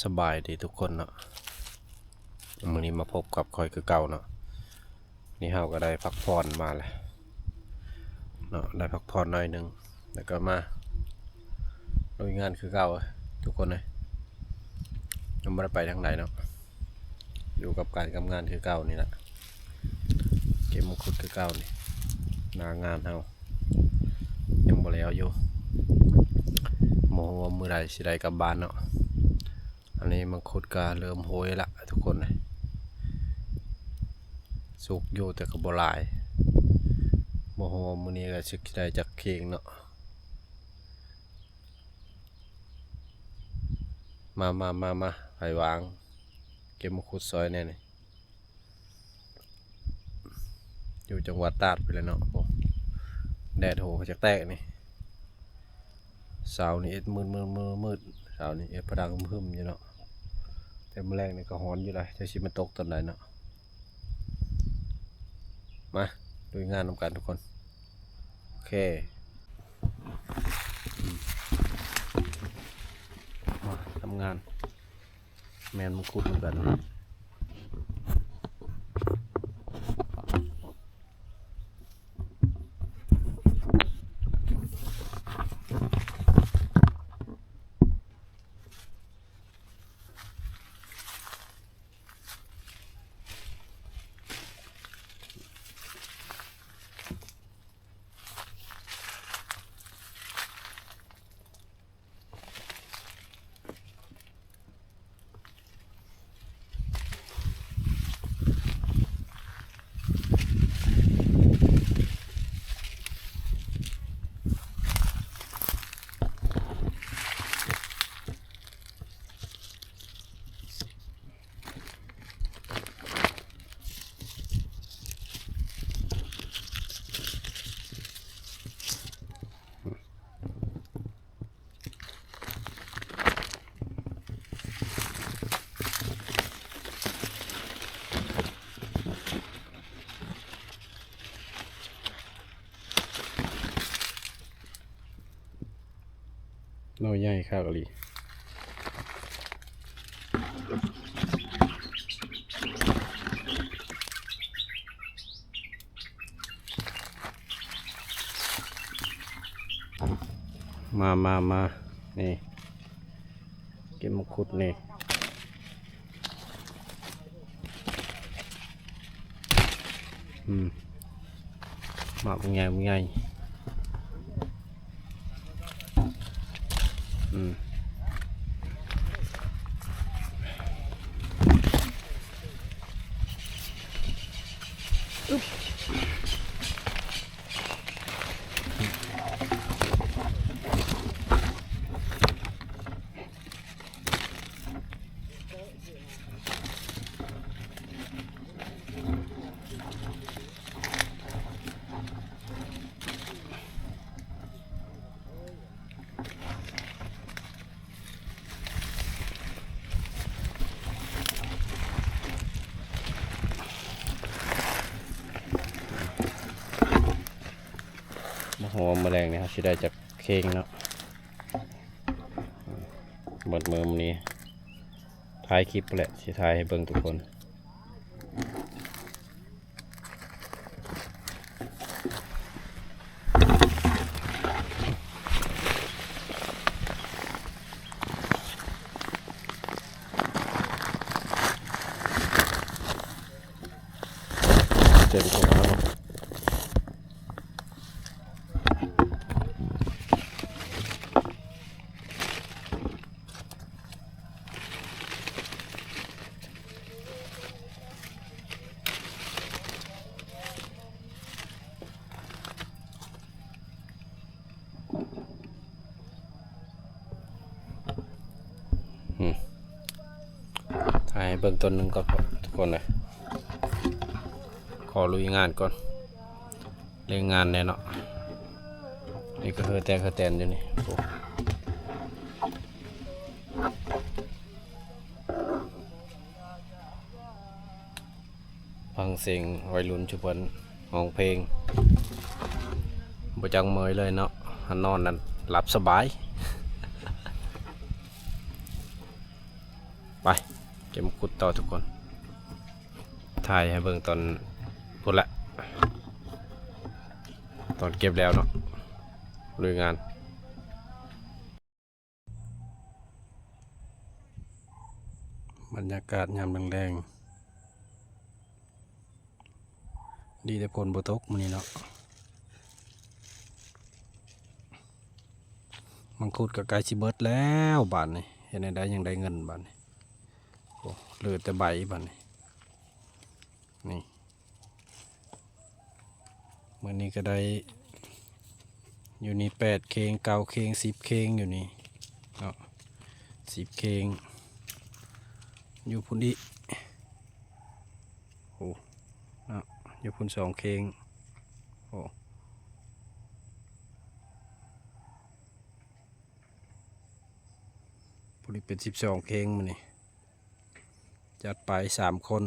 ສະບາຍດີທຸກຄົນເນາະ, ມື້ນີ້ມາພົບກັບຂ້ອຍຄືເກົ່າເນາະ. ນີ້ເຮົາກໍໄດ້ພັກຜ່ອນມາແລ້ວເນາະ, ໄດ້ພັກຜ່ອນໜ້ອຍໜຶ່ງ ແລ້ວກໍມາລຸຍງານຄືເກົ່າທຸກຄົນເອີຍ. ຍັງບໍ່ໄດ້ໄປທາງໃດເນາະ, ຢູ່ກັບການກັບງານຄືເກົ່ານີ້ແຫຼະ. ເກັບມັງຄຸດຄືເກົ່ານີ້, ໜ້າງານເຮົາຍັງບໍ່ແລ້ວຢູ່, ບໍ່ຮູ້ວ່າມື້ໃດຊິໄດ້ກັບບ້ານເນາະ. ອັນນີ້ມັງຄຸດກໍເລີ່ມໂຮຍລະທຸກຄົນເອີຍ, ສຸກຢູ່ແຕ່ກໍບໍ່ຫຼາຍ, ບໍ່ຮູ້ວ່າມື້ນີ້ກໍຊິໄດ້ຈັກເຂ່ງເນາະ. ມາ ມາ ມາ ມາ ໃຜວ່າງ ເກັບມາຂຸດຊ່ອຍແດ່ນີ້. ຢູ່ຈັງຫວັດຕາດພຸ້ນແຫຼະເນາະ. ໂອ້ ແດດໂຫ ຈະແຕກນີ້. ເຊົ້ານີ້ເຮັດມືດໆໆໆ, ເຊົ້ານີ້ເຮັດພະດັງຫຶມຢູ່ເນາະ, ແຕ່ມື້ແລງນີ້ກໍຮ້ອນຢູ່ໃດ໋, ຈັກຊິມາຕົກຕອນໃດເນາະ. ມາລຸຍງານນຳກັນທຸກຄົນ. ໂອເຄ ມາທຳງານ, ແມ່ນມາຂຸດນຳກັນ. ໜໍ່ໃຫຍ່ຄັກອີ່ຫຼີ. ມາ ມາ ມາ ນີ້ ເກັບມາຂຸດນີ້. ອືມ ໝາກບັກໃຫຍ່ ບັກໃຫຍ່. ອືມ ອຶບ. ມາຫົວມາແລງນີ້ ເຮົາຊິໄດ້ຈັກເຂ່ງເນາະ. ເບິດມື້ມື້ນີ້ ທ້າຍຄລິບແຫຼະ ຊິຖ່າຍໃຫ້ເບິ່ງທຸກຄົນ. ເຕັມຖັງແລ້ວເນາະ. ອືມ ຖ່າຍໃຫ້ເບິ່ງຕົນໜຶ່ງກ່ອນທຸກຄົນເອີຍ. ຂໍລຸຍງານກ່ອນ. ເລື່ອງງານແດ່ເນາະ. ນີ້ກໍເຮີແຕກເຮີແຕນຢູ່ນີ້. ໂອ້ ຟັງສຽງໄວລຸ້ນຊຸເພິ່ນຮ້ອງເພງ ບໍ່ຈັກເມື່ອຍເລີຍເນາະ. ຫານອນນັ້ນຫຼັບສະບາຍ. ໄປເກັບມັງຄຸດຕໍ່ທຸກຄົນ ຖ່າຍໃຫ້ເບິ່ງຕອນພຸ້ນແຫຼະ ຕອນເກັບແລ້ວເນາະ ລຸຍງານ. ບັນຍາກາດຍາມແລງໆ ດີແຕ່ຝົນບໍ່ຕົກມື້ນີ້ເນາະ. ມັງຄຸດກໍໃກ້ຊິເບິດແລ້ວບາດນີ້ ເຮັດແນວໃດຍັງໄດ້ເງິນບາດນີ້. ໂອ້ ເຫຼືອແຕ່ໃບບາດນີ້ ນີ້ ມື້ນີ້ກໍໄດ້ຢູ່ນີ້ແປດເຄງ ເກົ້າເຄງ ສິບເຄງ ຢູ່ນີ້ເນາະ ສິບເຄງ. ຢູ່ພຸ້ນອີກ ໂອ້ ເນາະ ຢູ່ພຸ້ນສອງເຄງ ໂອ້ ຜູ້ນີ້ເປັນສິບສອງເຄງມື້ນີ້. ຈັດໄປສາມຄົນ